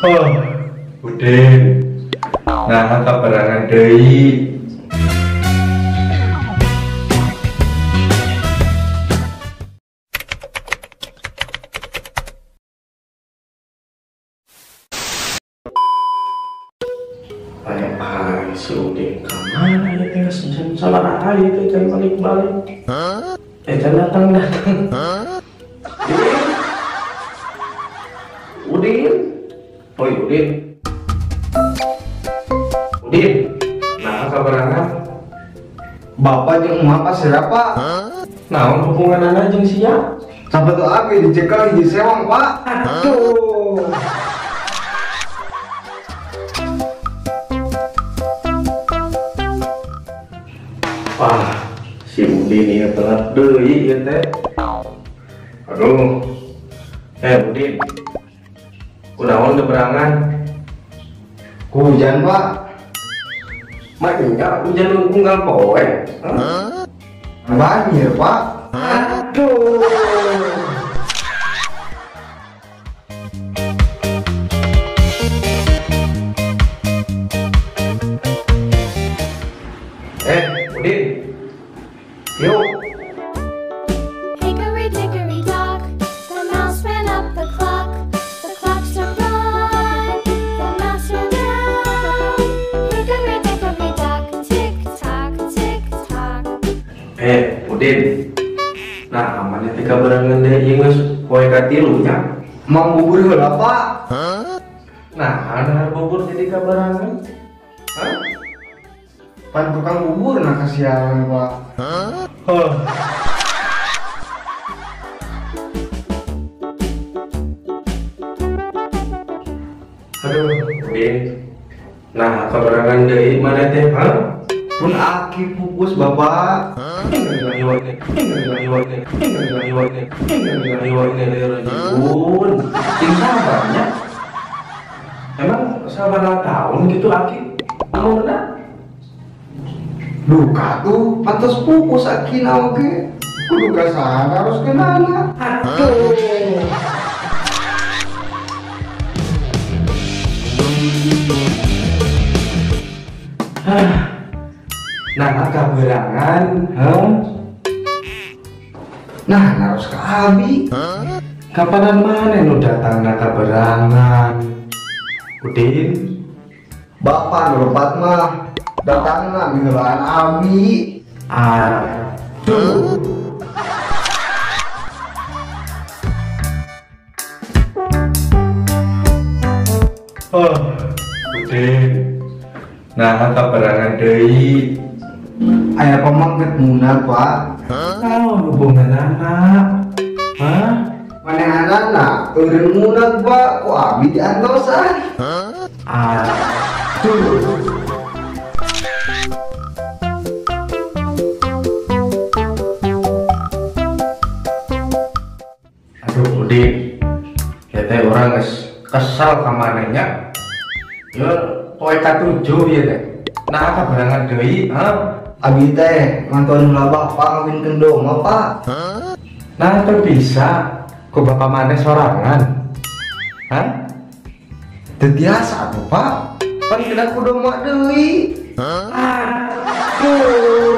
Oh, Udin. Nah, kabarangan deui. Aya si Udin ka mana ya teh jam sabaraha ieu teh can balik-balik. Eh, can datang-datang. Udin. Oi, Udin. Udin. Nah, kabarangan. Bapak jeung emak pas siapa? Naon hubunganana jeung sia? Sampai tuh abi dicekel di sewang, Pak. Aduh. Wah, si Udin ieu telat deui ieu teh. Aduh. Udin. Kunaon beberangan? Hujan, Pak. Maknya hujan unggal poe. Banjir, Pak. Aduh. Udin. Yuk. Hickory dickory dock, the mouse ran up the clock. The clock struck one, the mouse ran down. Hickory dickory dock, tick tock, tick tock. Udin. Nah, amannya teh kabarangan deui geus poe katilu nya. Mang bubur heula, Pak. Nah, ada bubur jadi kabarangan. Hah? Pan tukang bubur nah kasihan, Pak. Oh. Aduh, Udin. Nah, kabarangan deui mana teh, ha? Pun aki pupus, Bapak. Sing sabarnya. Emang sabar tahun gitu aki? Umurna? Duka tuh, pantas pupus aki na oge. Kudu ka saha harus kenana. Aduh. Nah, kaberangan, hah? Nah, harus ke abi. Kapanan mana nu datang na kaberangan? Udin, Bapak nu lepat mah datangna miheulaan abi. Aduh. Oh, Udin. Nah, kaberangan deui. Aya pamangket munag, Pak. Naon hubunganana? Hah? Manehanana eureun munag, Pak. Ku abi diantosan. Aduh. Aduh, Udin. Ya teh urang geus kesel ka manehnya. Yo poe katujuh ieu teh. Nah, kabarangan deui, hah? Abi teh ngantoan heula bapak ngawinkeun domba, Pak. Nah, teu bisa ku bapak maneh sorangan. Hah? Teu biasa atuh, Pak. Pan kena ku domba deui. Aduh.